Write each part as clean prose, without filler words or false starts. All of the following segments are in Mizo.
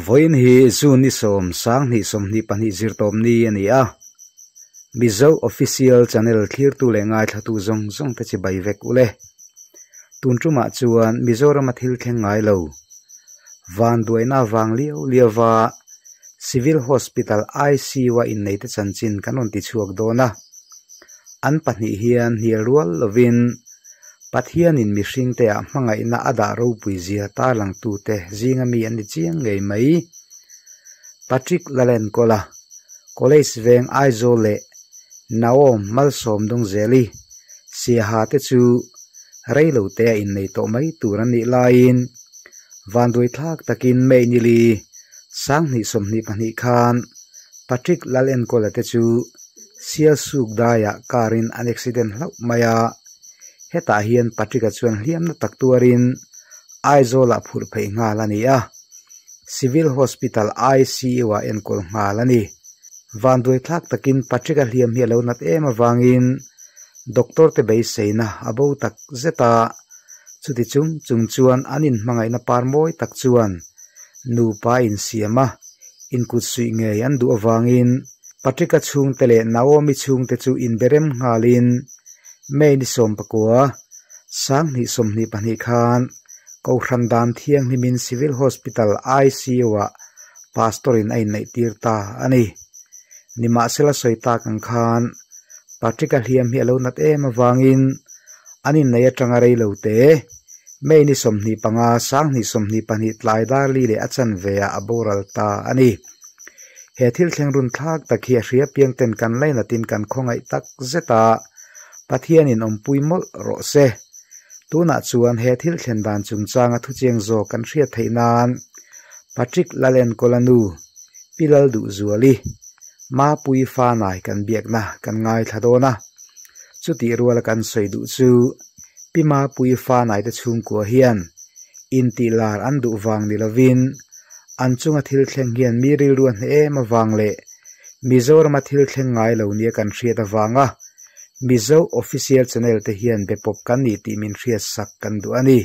Vawiin hi June ni sawm sanghnih sawmhnih pahnih zirtawpni a ni a. Mizo Official Channel thlirtu leh ngaithlatu zawng zawng te chibai vek u le. Tun tumah chuan Mizorama thil thleng ngai lo, vanduaina avang liau liauva Civil Hospital ICU-a inneite chanchin kan rawn tichhuak dawn a. An pahnih hian hnial rual lovin Pathianin mihringte ah hmangaihna a dah ropui zia tarlangtute zinga mi an ni chiang ngei mai. Patrick Lalenkawla, College Veng Aizawl leh Naom Malsawmdawngzeli, Siaha te chu reilote a innei tawh mai tur an nih laiin vanduaithlak takin May nili sanghnih sawmhnih pahnih khan Patrick Lalenkawla te chu Sialsuk daiah car in an accident hlauh mai a, hetah hian Patrick-a chuan hliamna tak tuarin Aizawl-ah phurh pheih nghal a ni a, Civil Hospital ICU-ah enkawl nghal a ni. Vanduaithlak takin Patrick-a hliam hi a lo nat em avangin doctor te beiseina a bo tak zet a, chuti chung chung chuan an inhmangaihna par mawi tak chuan nupa insiam a, inkutsuih ngei an duh avangin Patrick-a chhungte leh Naomi chhungte chu inberem nghalin May ni sawmpakua, sanghnih sawmhnih pahnih khan Kohhran dan thianghlimin Civil Hospital ICU-ah Pastor-in a inneihtir ta a ni. Nimahsela sawi tak ang khan Patrick-a hliam hi a lo nat em avangin an inneih atanga rei lo te, May ni sawmhnih panga, sanghnih sawmhnih pahnih tlai dar li leh a chanve-ah a boral ta a ni. He thil thleng run thlak tak hi a hria piang ten kan lainatin kan khawngaih tak zet a, Pathianin awmpui mawlh rawh se. Tunah chuan he thil thlen dan chungchanga thuchiang zawk kan hriat theih nan Patrick Lalenkawla nu, Pi Lalduhzuali, Mapuii Fanai kan biakna kan ngaithla dawn a. Chutih ruala kan sawi duh chu Pi Mapuii Fanai te chhungkua hian intih lar an duh vang ni lovin An chunga thil thleng hian mi rilru a hneh em avang leh Mizorama thil thleng ngai lo nia kan hriat avanga Mizo Official Channel te hian be pawp kan ni tih min hriat sak kan duh a ni.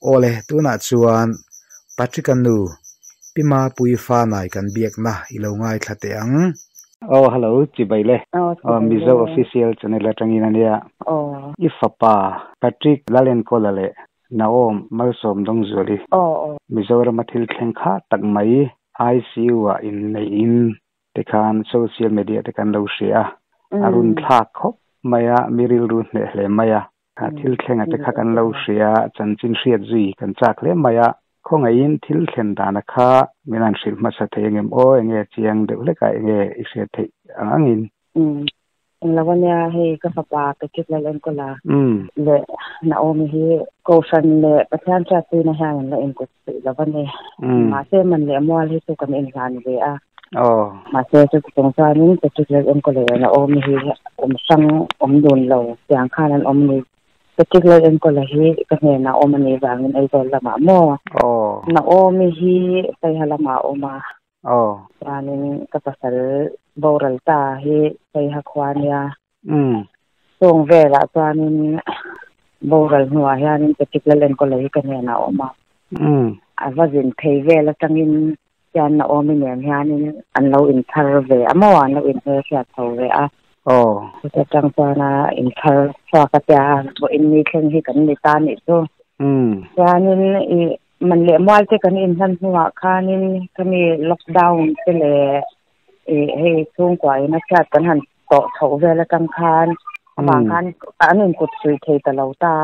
Awle, tunah chuan Patrick-a nu, Pi Mapuii Fanai kan biakna i lo ngaithla teh ang. Aw hello, chibai le. Aw Mizo Official Channel atangin a nia. I fapa Patrick Lalenkawla leh Naom Malsawm Dawngzuali, Mizorama thil thleng kha tak mai ICU ah inneih in tikhan social media te kan lo hria a, a run thlak khawp mai a, mi rilru hneh hle mai a, kha thil thlenga te kha kan lo hria a, chanchin hriat zui kan chak hle mai a, khawngaihin thil thlen dana kha min han hrilh hmasa thei angem aw, enge chiang deuh hlekah enge i hriat theih ang angin. Englo a nia, hei ka fapa Patrick Lal enkawl a leh Naomi hi Kohhran leh Pathian hriatpuina hian an la inkawt suih lo a ni. Mahse man leh mual hi chu kan inhlan ve a. Mahse chuti chung chuanin Patrick Lal enkawl leh Naomi hi awm hrang awm dun lo tiang khan an awm ni. Patrick Lal enkawl hi ka hnenah awm a nih vangin Aizawl lamah maw? Naomi hi Saiha lamah a awm a. Aw. Chuanin ka pasal boral ta hi Saiha khua nia. Chung velah chuanin boral hnuah hianin Patrick Lal enkawl hi ka hnenah a awm a. A va zin phei vel atangin hian Naomi nen hianin an lo inthar ve a maw, an lo inhmelhriat chho ve a. Aw. Chuta tang chuan a inthar chhuak a tia, vawiin ni thleng hi kan ni ta nih chu. Chuanin i Man leh mual te kan inhlan hnuah khanin khami lockdown te leh ih hei chhungkua in a chhiat kan han tawh chhoh vel atang khan avang khan an inkut suih thei ta lo ta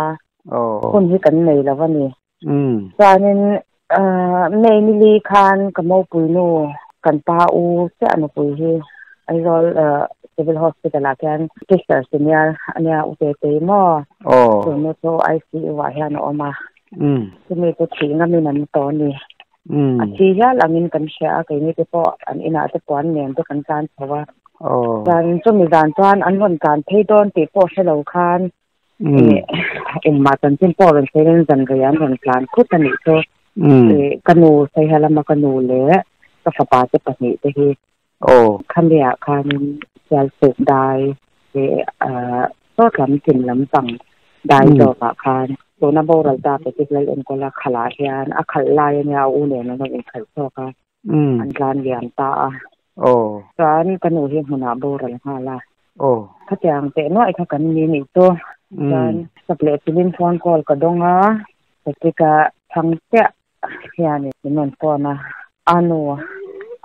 hun hi kan nei lo a ni. Chuanin May nili khan ka mopui nu kan pa u chiah nupui hi Aizawl Civil Hospital ah khian sister senior ania u Tetei maw chunu chu ICU ah hian a awm a. Chumi chu thih ngamin an tawh a ni. A thi hial angin kan hria a, keini te pawh an inah te puan nen te kan tlan chho a. Chuan chumi zan chuan an rawn tlan phei dawn tih pawh hre lo khan engmah chanchin pawh rawn sawi in zan rei an rawn tlan khut a nih chu. Ka nu Saiha lama ka nu leh ka fapa te pahnih te hi khamiah khanin Sialsuk dai leh sawt lam chin lampang. Dai zawkah khan tuna boral ta Patrick Lalenkawla khalah hian a khalh lai a nia a u nen an rawn inkhalh chhuak a, an tlan liam ta a. Chuan ka nu hi hmunah boral nghal a. Khatiang teh nuaih kha kan ni nih chu. Chuan sap leh chilin phone call ka dawng a, Patrick-a chhang chiah hian min rawn phone a, a nu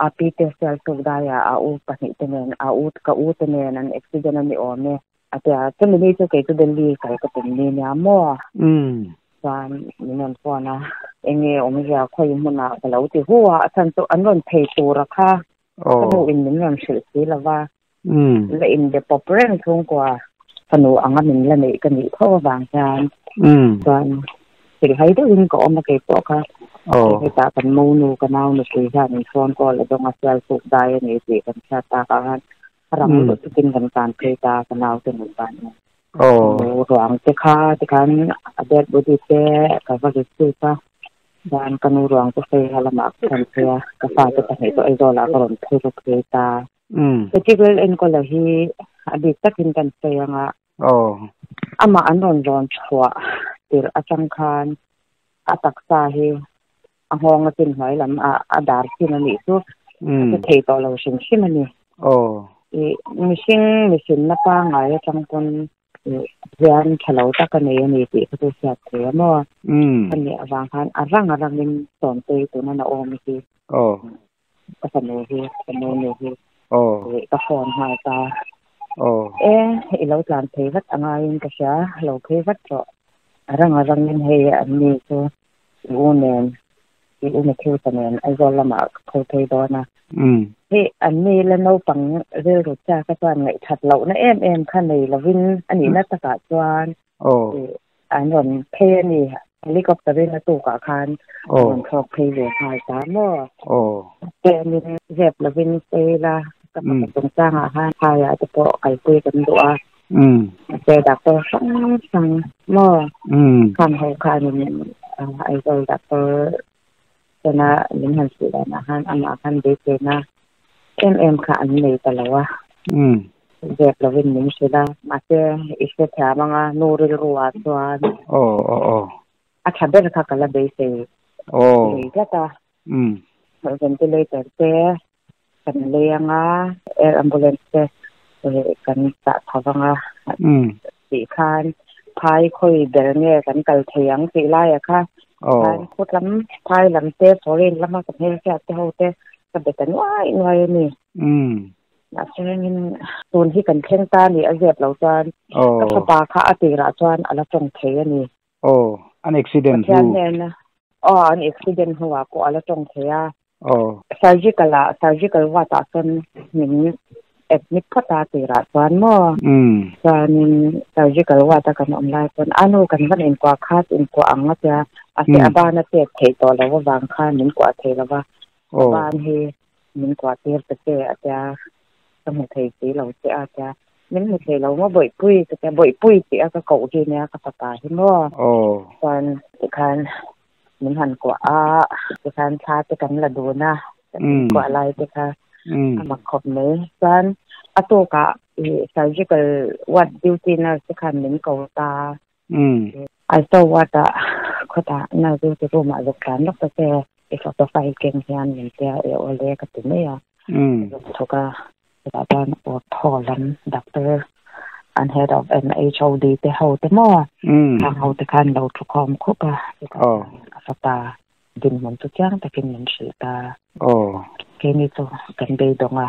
a pi te Sialsuk daiah a u pahnih te nen a u ka u te nen an accident a ni awm e. A ti a, chumi ni chu kei chu Delhi kal ka tum ni nia maw? Chuan min rawn phone a, enge awmzia khawi hmunah ka lo ti hu a, a chhan chu an rawn phei tur a kha ka nu in min rawn hrilh si lo va, la inbe pawp reng chhungkua fanu anga min la neih ka nih tho avang hian chuan hrilhhai deuhin ka awm a kei pawh kha hetah kan monu ka nau nupui hian in phone call a dawng a Sialsuk dai a ni tih kan hriat takah khan A rang lutukin kan tan phei ta ka naute nuh dan nen. Nu ruang te kha tikhan a dead body te ka va receive a, chuan ka nu ruang chu phei ha lamah ka than phei a, ka fate pahnih chu Aizawlah ka rawn phei ru phei ta. Critical enkawla hi a bik takin kan sawi ang a, amah an rawn rawn chhuah tirh atang khan a taksa hi a nghawng a chin hnuai lam a a dar chin a nih chu a che thei tawh lo hrim hrim a ni. I mihring mihrinna pangngai atang pawn hian tha lo tak a nei a ni tih kha chu hriat thei a maw? A nih avang khan a rang a rangin Sawmtei tuna Naomi hi ka fanu hi ka nu nu hi ka phone nghal ta. E i lo tlan phei vat a ngaiin ka hria lo phei vat rawh. A rang a rangin hei an ni chu I u nen, i u Matthew-ta nen Aizawl lamah ka kho phei dawn a. Hei, an ni la naupang rilru chak a chuan ngaihthat lohna em em kha nei lovin a nihna takah chuan an rawn phei a ni. Helicopter-in a tukah khan an rawn thlawk phei ve nghal ta maw? Tlemin zep lovin phei la, ka fapa chungchangah khan phaiah te pawh kalpui kan duh a. Mahse doctor hrang hrang maw khang ho khanin Aizawl doctor tena min han hrilh danah khan amah khan beiseina em em kha an nei ta lo a, zep lovin min hrilh a, mahse i hrethiam anga nu rilru ah chuan a tha ber kha ka la beisei lui tlat a, ventilator te Kan lei anga air ambulance te kan chah tho anga tih khan phai khawi ber nge kan kal thei ang tih laia kha khan khawt lam phai lam te foreign lama ka hmelhriat te ho te ka be ta nuai nuai a ni. Mahse hengin tun hi kan thleng ta ni a zep lo chuan ka fapa kha a tirah chuan a la tawng thei a ni. Aw, an accident hnu. Pathian hnena aw an accident hnuah pawh a la tawng thei a. Surgical ah surgical ward ah chuan min admit phawt a tirah chuan maw chuanin surgical ward a kan awm lai chuan a nu kan van inkuah khat inkuah ang a tia a se a ban a chet theih tawh lo avang khan min kuah thei lo va a ban hi min kuah tir ta che a tia ka hmu thei si lo che a tia min hmu thei lo maw bawihpui ka tia bawihpui tih a ka koh hi nia ka fapa hi maw chuan tikhan min han kuah a tikhan thla te kan la dun a min kuah lai te kha a mak khawp mai chuan a tawkah i surgical ward duty nurse te khan min ko ta iso ward ah khawtah nurse duty room ah zuk tlan lawk ta che i photo file keng hian min tia e awle ka ti mai a zuk thawk a chutah chuan ortho lam doctor an head of an HOD te ho te maw khang ho te khan lo thu khawm khup a chutah chuan a fapa dinhmun chu chiang takin min hrilh ta keini chu kan beidawng a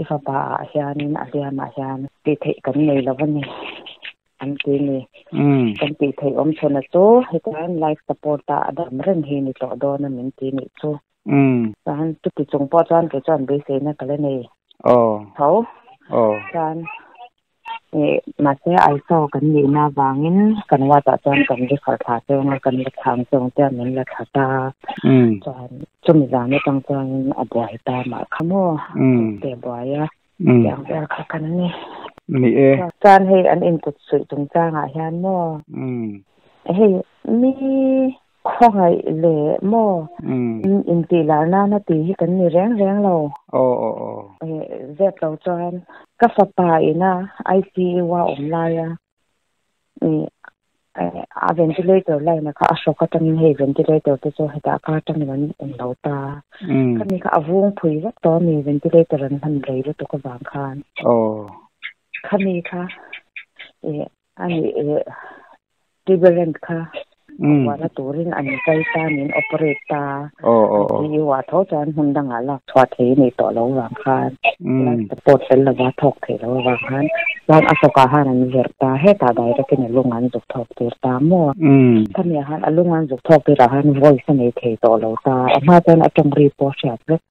i fapa ah hianin a hliamah hian tih theih kan nei lo a ni an ti ni kan tih theih awm chhuna chu hetiang life support a a dam reng hi ni tawh dawn a min ti nih chu. Chuan chuti chung pawh chuan kei chuan beiseina ka la nei tho. Chuan mahse Aizawl kan nihna avangin kan ward ah chuan kan refer thla cheng a, kan la thlang cheng te a min la thla ta. Chuan chumi zan atang chuan a buai ta mah kha maw te buai a tiang vel kha kan ni. Ni e. Chuan hei an inkut suih chungchangah hian maw hei mi Khawngaih leh maw? Intih lar nana tih hi kan ni reng reng lo. Zep lo chuan ka fapa ina ICU a awm lai a, A ventilator line kha a hrawk atangin hei ventilator te chu hetah kar atangin an awm lo ta. Khami kha a vung phui vek tawh a ni ventilator an hman rei lutuk avang khan. Khami kha a ni Tuberent kha a buaina turin an zai ta min operate ta ICU ah tho chuan hmun dangah lak chhuah thei a nih tawh lo avang khan life support fel lova thawk thei lo avang khan chuan a hrawkah khan an verh ta hetah direct in a lung an zuk thawk tir ta maw khami ah khan a lung an zuk thawk tirah khan voice a nei thei tawh lo ta a hma chuan a tawng ri pawh a hriat vek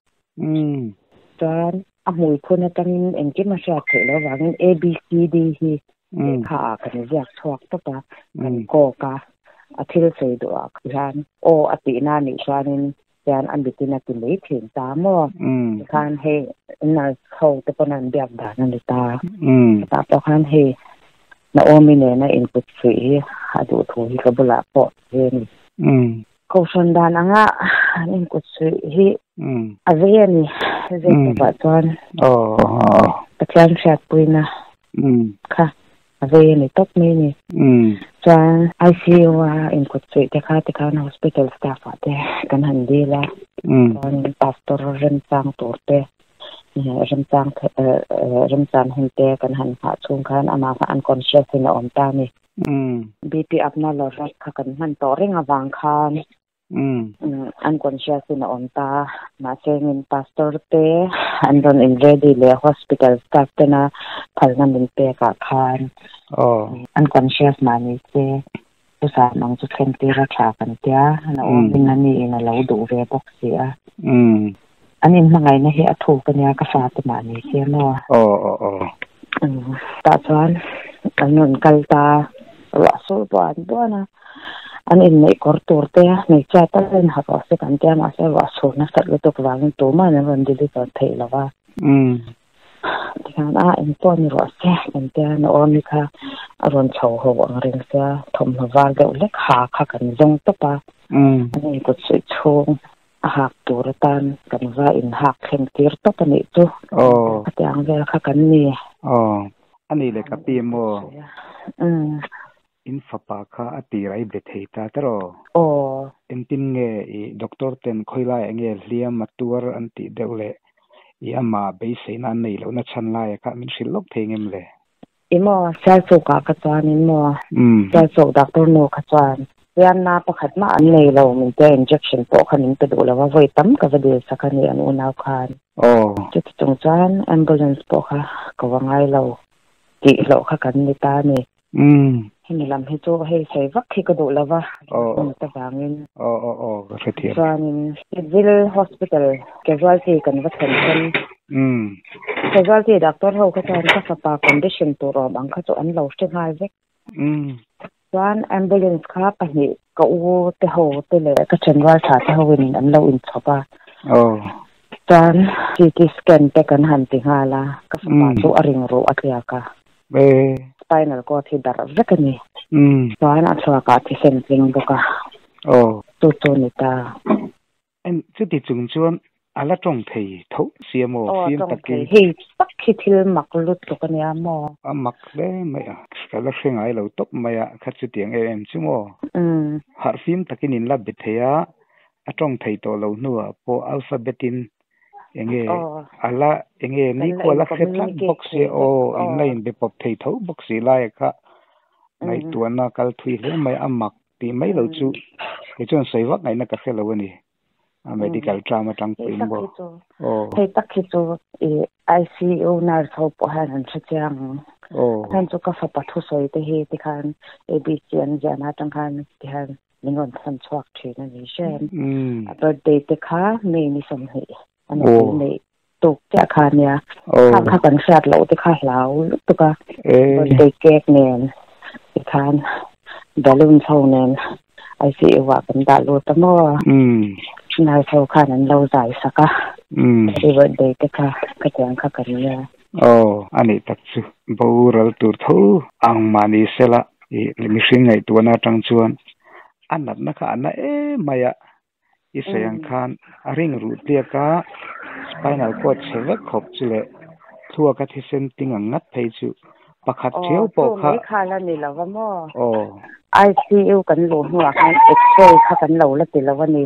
chuan a hmui phun atangin engkim a hriat theih loh avangin ABCD hi Lehkha ah kan ziak chhuak tawp a, kan kawk a, a thil sawi duh ah hian aw a tihna a nih chuanin hian a mitin a ti mai thin ta maw? Tikhan hei nurse ho te pawn an biak dan a ni ta. Chutah pawh khan hei Naomi nena inkut suih hi a duh thu hi ka bulah pawh ve a ni. Kohhran dan anga an inkut suih hi a vei a ni. Zet lovah chuan Pathian hriatpuina kha a vei a ni tawp mai a ni. Chuan ICU a inkut suih te kha tikhan hospital staff ah te kan han dil a, chuan pastor remchang tur te remchang remchan hun te kan han nghah chhung khan amah kha unconscious in a awm ta a ni. BP apna lawrh kha kan hman tawh reng avang khan unconscious in a awm ta. Mahse engin pastor te an rawn in ready leh hospital staff tena phalna min pek ah khan unconscious mah ni se chusa mang chu thlen tir a tha kan tia. A awm in a ni in a lo duh ve bawk si a. An inhmangaihna hi a thuk ania ka fate mah ni se maw? Tah chuan an rawn kal ta ruah sur buan buan a, an inneih kawr tur te hmeichhia tal in ha rawh se kan tia mahse ruah sur nasat lutuk vangin tumahin an rawn deliver theih lo va. Tikhan a engpawh ni rawh se kan tia Naomi kha a rawn chho ho ang reng sia thawmhnaw var deuh hlek ha kha kan zawng tawp a, an inkut suih chhung. A hak tur atan kan va inhak thleng tir tawp a nih chu. Khatiang vel kha kan ni. Aw, a nih leh ka pi maw? In fapa kha a tir a i be thei ta tawh. Aw. Engtin nge i doctor ten khawilai ah nge hliam a tuar an tih deuh leh i amah beiseina an neih lohna chhan laia kha min hrilh lawk thei ngem le? I maw? Sialchuk ah kha chuanin maw? Sialchuk doctor nu kha chuan hliamna pakhat mah an nei lo min tia injection pawh kha min pe duh lo a, vawi tam ka va dil sak a ni an unau khan. Chuti chung chuan ambulance pawh kha ka va ngai lo tih hlawh kha kan ni ta a ni. Hemi lam hi chu hei sawi vak hi ka duh lo va, ringawt avangin. Chuanin Civil Hospital casualty kan va thlen khan casualty doctor ho kha chuan ka fapa condition tur awm ang kha chu an lo hre nghal vek. Chuan ambulance kha pahnih ka u te ho te leh ka thenrual tha te ho in an lo inchhawp a. Chuan CT scan te kan han ti nghal a, ka fapa chu a ring ruh a tliak a. Spinal cord hi darh vek a ni. Chuan a thluakah thisen tling bawk a. Chu chu ni ta. Chuti chung chuan a la tawng thei tho si a maw? Aw, tawng thei. Hei tak hi thil mak lutuk a nia maw? A mak hle mai a. Ka la hre ngai lo tawp mai a, kha chutiang em em chu maw? Harhfim takin in la be thei a, a tawng thei tawh lo hnuah pawh alphabet in enge a la enge nikhua la hre tlat bawk si aw, in la inbe pawp thei tho bawk si laia kha ngaihtuahna kal thui hle mai a mak tih mai lo chu kei chuan sawi vak ngaihna ka hre lo a ni. A medical term atang pawhin maw? Aw. Hei tak hi chu i ICU nurse ho pawh hian an hre chiang ang. Aw. A chhan chu ka fapa thusawi te hi tikhan ABC an ziahna atang khan tikhan min rawn thawn chhuak thin a ni hre. A birthday te kha May ni 20 a nupui neih tuk chiah kha ania. Khang kha kan hriat loh te kha hlau lutuk a. Birthday cake nen tikhan balloons ho nen ICU ah kan dah lut a maw. Nurse ho khan an lo zai sak a. Happy birthday te kha khatiang kha kan nia. Aw, a nih tak chu. Boral tur tho ang mah ni sela i mihring ngaihtuahna atang chuan a natna kha a na em mai a. I sawi ang khan a ring ruh tliak a, spinal cord chhe vek khawp chu leh thluaka thisen ting ang ngat phei chu. Pakhat thiau pawh kha. Aw, chu mai kha la ni lo va maw? Aw. ICU kan luh hnuah khan X-ray kha kan lo la ti lo a ni.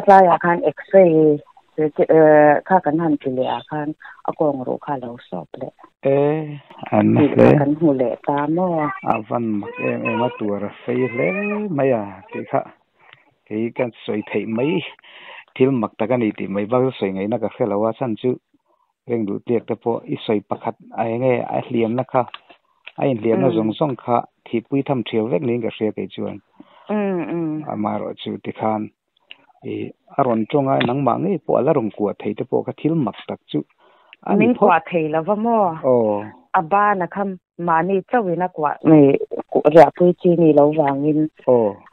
Tlaiah khan X-ray kha kan han ti leh ah khan a kawng ruh kha a lo sawp leh. E, an na hle. Tih kha kan hmu leh ta maw? A van mak em em a, tuar a fei hle mai a tih kha kei ka sawi theih mai thil mak tak a ni tih mai bak chu sawi ngaihna ka hre lo a, chhan chu Reng duh tiak te pawh i sawi pakhat a eng nge a hliamna kha a inhliamna zawng zawng kha thihpui tham thiau vek niin ka hria kei chuan. Amaherawh chu tikhan i a rawn tawng a nangmah ngei pawh a la rawn kuah thei te pawh kha thil mak tak chu a ni Min phawt. kuah thei lo va maw? Aw. A bana kha mahni chauhin a kuah riahpui chi ni lo vangin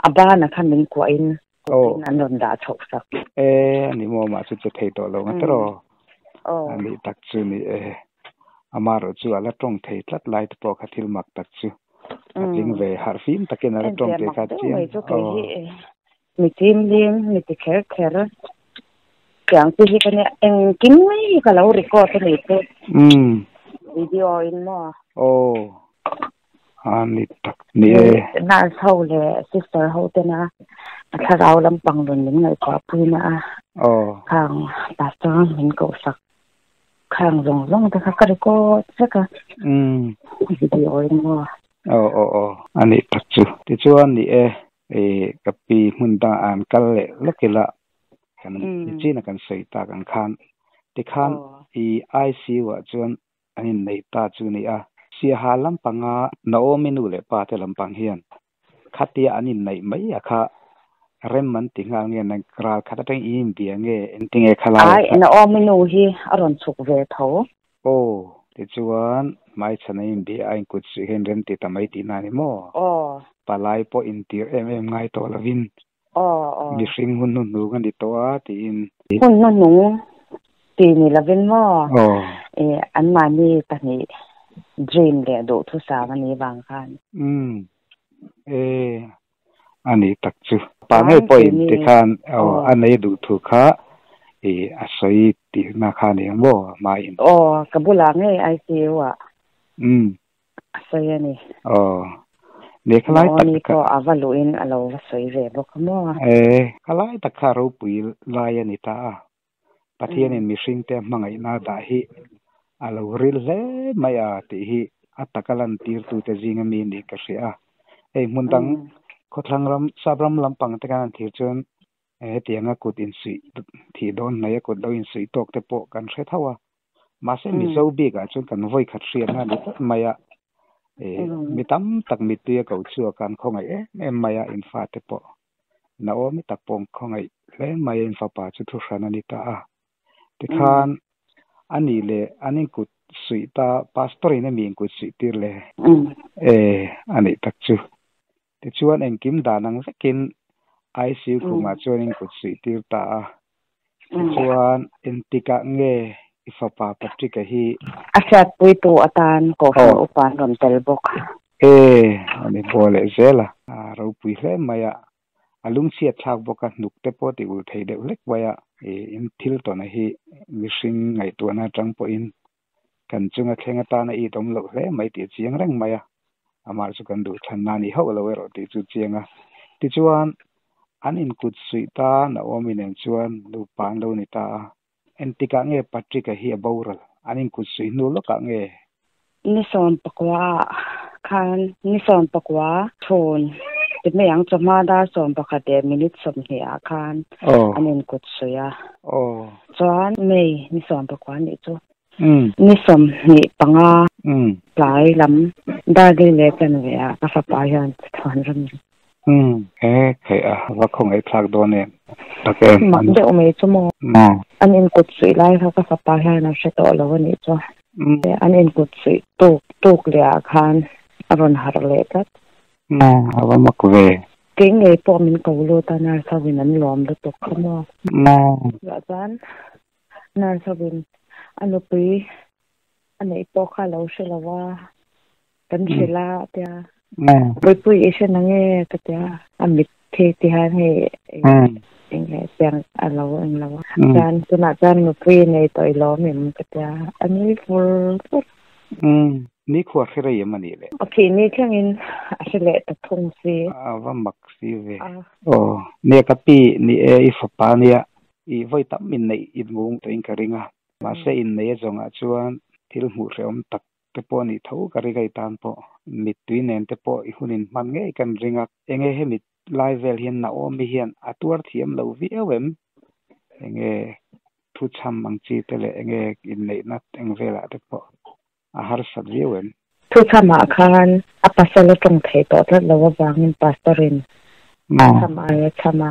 a bana kha min kuahin Aw. An rawn dah chhoh sak. E, ani maw mah chu che thei tawh lo nga tawh. Aw. Ani tak chu ni e. Amaherawh chu a la tawng thei tlat lai te pawh kha thil mak tak chu. A tling ve harh fim takin a la tawng thei kha chiang. Engtia mak deuh mai chu kei hi mi chim ling, mi ti kher kher. Tiang chi hi ka nia engkim mai hi ka lo record a ni chu. Video in maw. Aw. A ni tak ni e. Nurse ho leh sister ho tena a thlarau lampang rawn min ngaihtuah puina a. Aw. Khang pastor min kohsak khang zawng zawng te kha ka record vek a. Video in maw. Aw aw aw a ni tak chu. Tichuan ni e ka pi hmun dangah an kal leh lawk ila kan nichin a kan sawi tak ang khan tikhan i ICU ah chuan an inneih ta chu ni a. Siaha lampanga Naomi nu leh pa te lampang hian khatia an inneih mai a kha rem an ti nghal nge nang ral khat atangin in inbia nge engtinge khalai a Ai, kha. Naomi nu hi a rawn chhuk ve tho. Aw, tichuan hmaichhan an inbia a inkut suih hian rem ti ta mai tihna a ni maw? Aw. Palai pawh intir em em ngai tawh lovin Aw, aw. Mihring hun hnuhnung a ni tawh a tiin. Hun hnuhnung ti ni lovin maw? Aw. Eh, anmahni pahnih dream leh duhthusam a nih vang khan. Umm. Eh, a nih tak chu. Pa ngei pawhin tikhan aw a nei duhthu kha i a sawi tihna kha a ni ang maw hmain? Aw, ka bulah ngei ICU ah. Umm. A sawi a ni. Aw. Ni khalai tak Naomi pawh a va luhin a lo va sawi ve bawk a maw? E, khalai tak kha ropui lai a ni ta a. Pathianin mihringte a hmangaihna a dah hi a lo ril hle mai a tih hi a taka lantirtute zinga mi nih ka hria a. Hei hmun dang khawthlang ram, sap ram lampang te khan an thlir chuan Hetianga kut insuih thih dawn hnaih a kut lo insuih tawk te pawh kan hre tho a. Mahse Mizo bikah chuan kan vawi khat hriatna a ni tlat mai a. Mi tam tak mittui a ko chhuak a, an khawngaih em em mai a, in fate pawh. Naomi tak pawh an khawngaih hle mai a, in fapa chu thu hran a ni ta a. Tikhan a nih leh an inkut suih ta, pastor in a mi inkut suih tir le? E, a nih tak chu. Tichuan engkim dan ang vekin ICU khumah chuan in kut suih tir ta a. Tichuan engtikah nge i fapa Patrick-a hi. A hriatpuitu atan Kohhran upa an rawn tel bawk. E, a ni buai leh zel a. A ropui hle mai a. A lungchhiat thlak bawk a, hnuk te pawh ti ulh thei deuh hlek mai a. In thil tawna hi mihring ngaihtuahna atang pawhin Kan chunga thleng atana it awm loh hle mai tih a chiang reng mai a, amah chu kan duh thanna a ni hauh lo erawh tih chu chiang a. Tichuan, an inkut suih ta Naomi nen chuan nupa an lo ni ta a. Engtikah nge Patrick-a hi a boral? An inkut suih hnu lawkah nge? Ni sawmpakua ah khan ni sawmpakua chhun ti mai ang chawhma dar 11 leh minute 20 ah khan an inkut suih a. Chuan May ni 19 nih chu ni 25 tlai lam dar li leh chanve ah ka fapa hian chhuan ram ni. He theih a va khawngaih thlak dawn em tak em. Mak deuh mai chu maw. An inkut suih lai kha ka fapa hian a hre tawh lo a nih chu. An inkut suih tuk tuk leh ah khan a rawn harh leh tlat. A va mak ve. Kei ngei pawh min ko lut a, nurse ho in an lawm lutuk kha maw. Chuvah chuan nurse ho in a nupui a neih pawh kha a lo hre lo a, kan hrilh a a tia. Puipui i hre nange ka tia, a mit thei ti hian hei eng leh chiang a lo eng lo a. Chuan tunah chuan nupui i nei tawh i lawm em ka tia, a nui fur fur. Nikhua hre rei em a nih le? A thih ni thlengin a hre leh ta thung si. A va mak si ve. Aw, nia ka pi ni e, i fapa nia i vawi tam inneih inmung tawhin ka ring a. Mahse inneih a zawngah chuan thil hmuh hrehawm tak te pawh a nih tho ka ring a i tan pawh. Mittui nen te pawh i hun inhman ngei kan ring a. Enge hemi lai vel hian Naomi hian a tuar thiam lo viau em? Enge thu chham ang chi te leh enge inneihna eng velah te pawh a harsat viau em? Thu chhamah khan a pasal a tawng theih tawh tlat lo avangin Pastor in a chham ai a chham a.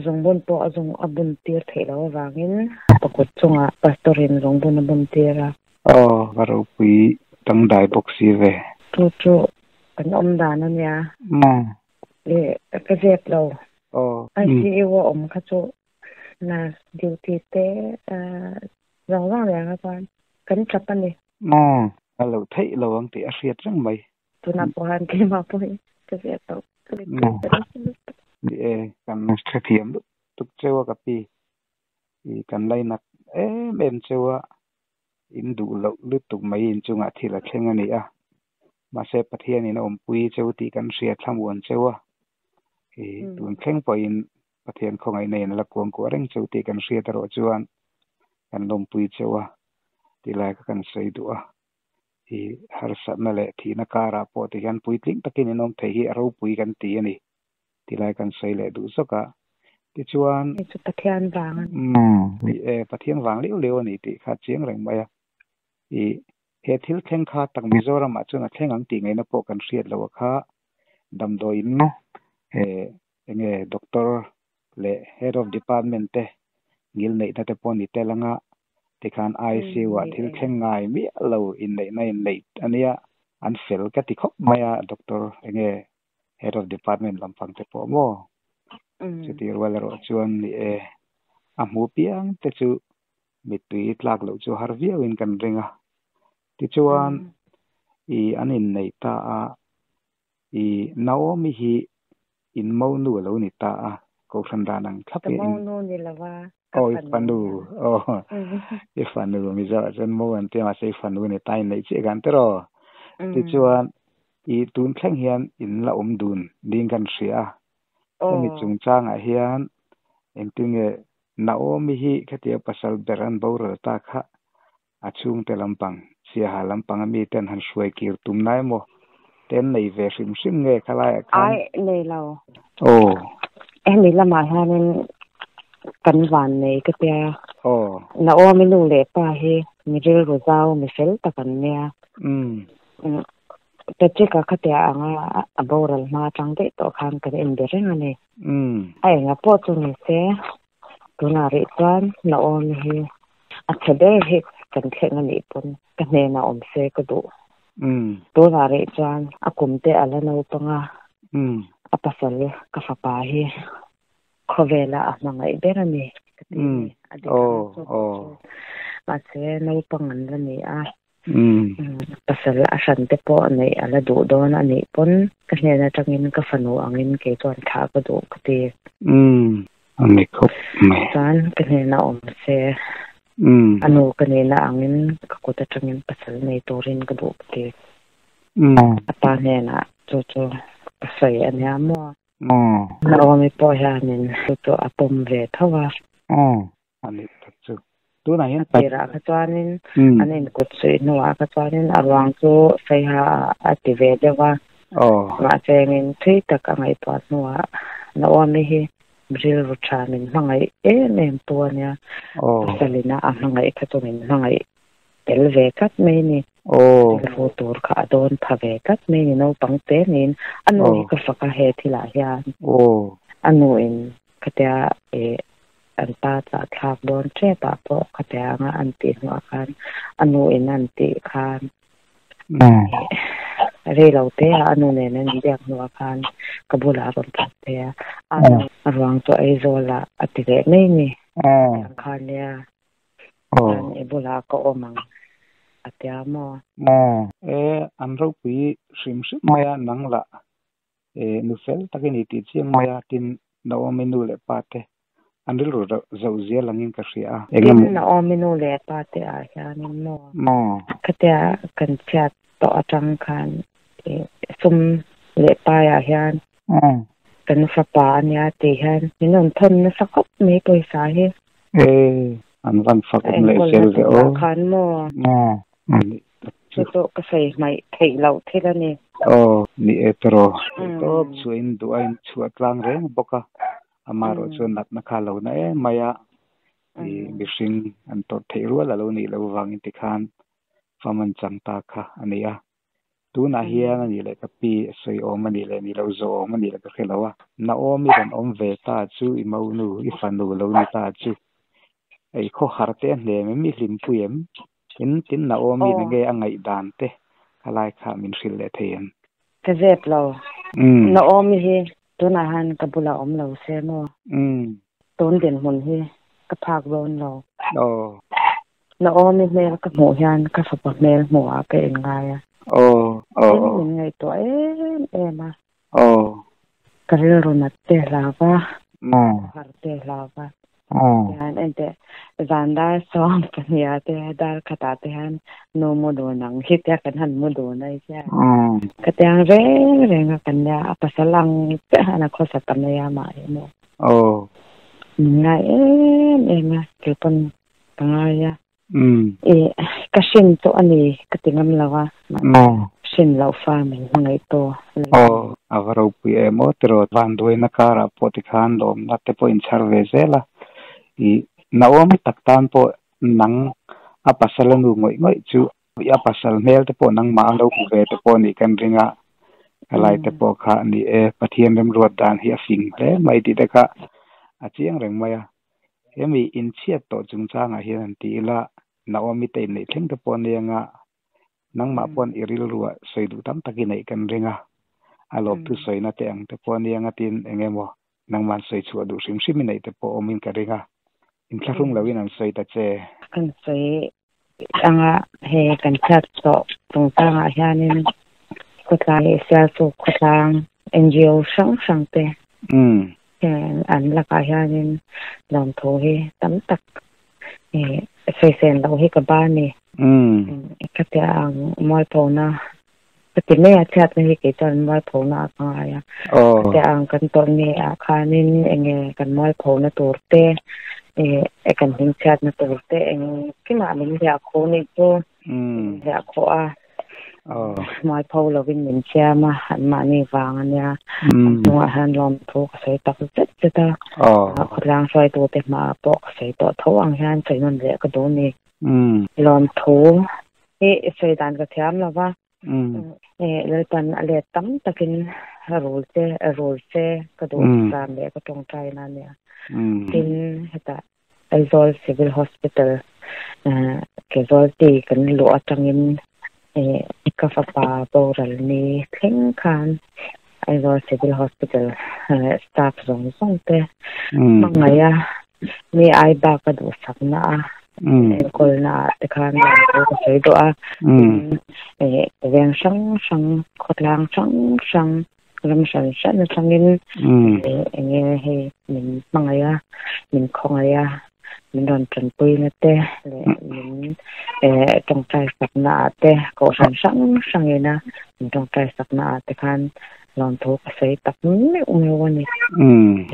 Zungbun pawh a zung a bun tir theih loh avangin pakut chungah Pastor in zungbun a bun tir a. Aw, va ropui dangdai bawk si ve. Chu chu kan awm dan a nia. Leh ka zep lo. ICU a awm kha chu nurse duty te zawng zawng reng a chuan kan tap a ni. A lo theih lo ang tih a hriat reng mai. Tunah pawh khan keimah pawh hi ka zep lo. Ni e, kan hrethiam lutuk cheu a ka pi. I kan lainat em em cheu a, in duh loh lutuk mai inchungah thil a thleng a ni a. Mahse Pathianin a awmpui cheu tih kan hria thlamuan cheu a. I tun thleng pawhin Pathian khawngaihna in a la kuangkuah reng cheu tih kan hriat erawh chuan kan lawmpui cheu a tih lai kha kan sawi duh a. I harsatna leh thihna karah pawh ti hian puitling takin in awm theih hi a ropui kan ti a ni tih lai kan sawi leh duh zawk a. Tichuan. Hei chu Pathian vang a ni. Ni e, Pathian vang liau liau a ni tih kha a chiang reng mai a. I he thil thleng kha tak Mizoramah chuan a thleng ang tih ngaihna pawh kan hriat loh a kha damdawiin he Enge doctor leh head of department te ngil neihna te pawh ni tel anga tikhan ICU ah thil thleng ngai miah lo inneihna inneih ania an fel ka ti khawp mai a doctor enge head of department lampang te pawh maw chuti rual erawh chuan ni e a hmu piang te chu mittui tlak loh chu har viau in kan ring a tichuan i an inneih ta a I Naomi hi in monu a lo ni ta a, Kohhran dan ang thlap hi. Ka monu ni lo a, ka fanu. Aw i fanu, aw i fanu, Mizo ah chuan mo an tia mahse i fanu ni ta in neih chiah khan tiraw. Tichuan i tun thleng hian in la awm dun ding kan hria a, hemi chungchangah hian engtin nge Naomi hi khatiang pasal ber an boral ta kha A chhungte lampang, Siaha lampang a miten han hruai kir tum na emaw te an nei ve hrim hrim nge khalaiah khan? Ai, nei lo. Aw. Hemi lamah hianin kan van nei ka tia. Aw. Naomi nu leh pa hi mi rilru zau, mi fel tak an nia. Umm. Patrick-a khatia anga a boral hma atang daih tawh khan kan inbe reng a ni. Umm. A enga pawh chu ni se, Tunah rih chuan Naomi hi a chhe ber hi kan thleng a nih pawn ka hnenah awm se ka duh. Tunah rih chuan a kum te a la naupang a, a pasal ka fapa hi khawvela a hmangaih ber a ni ka ti a ni. A dik ang chu pawh chu. Mahse naupang an la ni a, Pasal a hran te pawh neih a la duh dawn a nih pawn ka hnen atangin ka fanu angin kei chuan thlah ka duh ka ti. A ni khawp mai. Chuan ka hnena awm se a nu ka nihna angin ka kut atangin pasal nei turin ka duh ka ti. A pa hnenah chu chu ka sawi a nia maw. Naomi pawh hianin chu chu a pawm ve tho a. A nih tak chu. Tunah hian A tirah kha chuanin an inkut suih hnuah kha chuanin a ruang chu Saiha ah a ti ve deuh a. Mahse engin thui tak a ngaihtuah hnuah Naomi hi rilru tha min hmangaih em em tu a nia. Pasalina a hmangaih kha chu min hmangaih tel ve tlat mai a ni. Rilru tur kha a dawn pha ve tlat mai a ni naupang te niin. A nu hi ka fak a he thilah hian. A nuin khatia ih An pa chah thlak dawn tep ah pawh khatiang anga an tih hnuah khan a nu in an tih khan rei lo te ah a nu nen an inbiak hnuah khan ka bulah a rawn thlak thei a, a ruang chu Aizawl ah a ti leh mai ni. Khatiang khan nia chuan i bulah ka awm ang a tia maw? E, an ropui hrim hrim mai a, nang lah E, nu fel tak i ni tih chiang mai a, tin Naomi nu leh pa te An rilru zauh zia langin ka hria a. Eng Tin, Naomi nu leh pa te ah hianin maw? Maw? Khatia kan chhiat tawh atang khan sum leh paiah hian kan fapa a nia tih hian min rawn thawn nasa khawp mai pawisa hi. E, an van fak A awm leh enkawl zel na ve turah aw. khan maw? Maw? Ani tak Chu chu. chu ka sawi hmaih theih loh thil a ni. Aw, ni e tawraw. Theihtawp chhuahin duh a inchhuah tlang reng bawk a. Amaherawh chuan natna kha a lo na em mai a, i mihring an tawrh theih rual a lo nih loh vangin tikhan fam an chang ta kha a ni a. Tunah hian a nih leh ka pi a sawi awm a nih leh ni lo zawh awm a nih leh ka hre lo a. Naomi rawn awm ve ta chu i monu, i fanu lo ni ta chu. Ei khawhar te a hnem em, i hlimpui em? Tin, tin Naomi na nge a ngaihdan te khalai kha min hrilh leh thei em? Ka zep lo. Naomi hi tunah hian ka bulah awm lo se maw? Tun dinhmun hi ka phak dawn lo. Naomi hmel ka hmuh hian ka fapa hmel hmuhah ka inngai a. Tin, min ngaihtuah em em a. Ka rilru nat te hlau va, har te hlau va. Tihian enteh zan dar 12 te dar khatah te hian nu mu dun ang hi tia kan han mu dun ai chiah. Ka tiang reng reng a kan nia a pasal ang chiah hian a khawsa ta mai a mah hi maw. Min ngai em em a keipawn ka ngai a. I ka hrin chu a ni ka ti ngam lo a, mahse hrin loh fa min hmangaih tu a ni. Aw, a va ropui em aw tiraw vanduaina karah pawh tikhan lawmna te pawh inchhar ve zel a, i Naomi tak tan pawh nang a pasal a nu ngawih ngawih chu i a pasal hmel te pawh nangmah a lo hmu ve te pawh nih kan ring a, helai te pawh kha a ni e, Pathian remruat dan hi a fing hle mai tih te kha a chiang reng mai a. Hemi inchhiat tawh chungchangah hian an ti ila, Naomi te inneih thleng te pawh ania nga, nangmah pawn i rilruah sawi duh tam tak i neih kan ring a, a lawmthu sawina te ang te pawh ania nga tin eng emaw nangmah sawi chhuah duh hrim hrim i neih te pawh awmin ka ring a, inthlahrung loin an sawi ta che. Kan sawi anga he kan chhiat tawh chungchangah hianin khawtlang leh Sialsuk khawtlang NGO hrang hrang te an lakah hianin lawmthu hi tam tak sawisel loh hi ka ba ni. Khatia ang mualphona ka ti mai a, chhiatna hi kei chuan mualphona a ka ngai a. Khatia ang kan tawrh ni ah khanin enge kan mualphona tur te kan hmingchhiatna tur te engkimah min hliah khuh nih chu min hliah khuh a. Mualpho lovin min siam a, anmahni vang a nia. An chungah hian lawmthu ka sawi tak zet zet a, khawtlang hruaitute hmaah pawh ka sawi tawh tho ang hian sawi nawn leh ka duh ni. Lawmthu hi sawi dan ka thiam lo va, Lalpan a let tam takin rul che rul se ka duh zan leh ka tawngtaina a nia. Tin, hetah Aizawl Civil Hospital casualty kan luh atangin ka fapa boral ni thleng khan Aizawl Civil Hospital staff zawng zawng te hmangaih a mi ai bak a duhsakna a enkawlna ah te khan lawmthu ka sawi duh a, tin veng hrang hrang khawtlang hrang hrang Ram hran hran atangin enge hei min hmangaih a, min khawngaih a, min rawn tanpuina te leh min tawngtai sakna ah te kohhran hrang hrangin a min tawngtai sakna ah te khan lawmthu ka sawi tak meuh meuh a ni.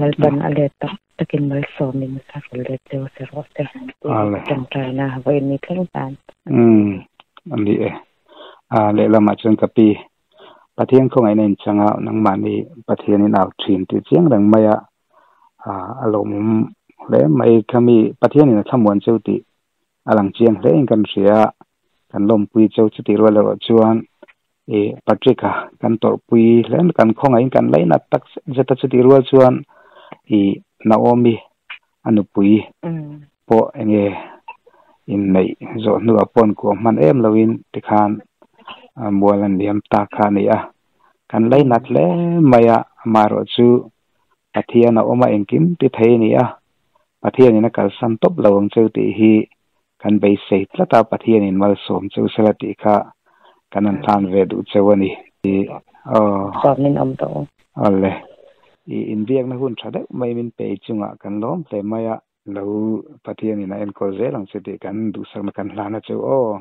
Lalpan a let tak takin malsawmin a rawn let cheu se rawh se tih tawngtaina vawiin ni thleng tan. A ni e. Lehlamah chuan ka pi Pathian khawngaihna inchanga nangmahni Pathianin au thin tih chiang reng mai a, a lawmawm hle mai. Khami Pathianin a thlamuan cheu tih a lang chiang hle in kan hria a, kan lawmpui cheu chutih rual erawh chuan i Patrick-a kan tawrhpui hle mai, kan khawngaihin kan lainat tak zet zet a, chutih rual chuan i Naomi a nupui pawh enge inneih zawh hnuah pawh an kuah hman em loin tikhan mual an liam ta kha a ni a. Kan lainat hle mai a, amaherawh chu Pathian a awm a engkim ti thei a ni a, Pathianin a kalsan tawp lo ang cheu tih hi kan beisei tlat a, Pathianin malsawm cheu sela tih kha kan han hlan ve duh cheu a ni. Aw. Sawmin awm tawh u. Awle. I inbiakna hun tha deuh mai min pe chungah kan lawm hle mai a. Lo Pathianin a enkawl zel ang che tih kan duhsakna kan hlan a chu aw.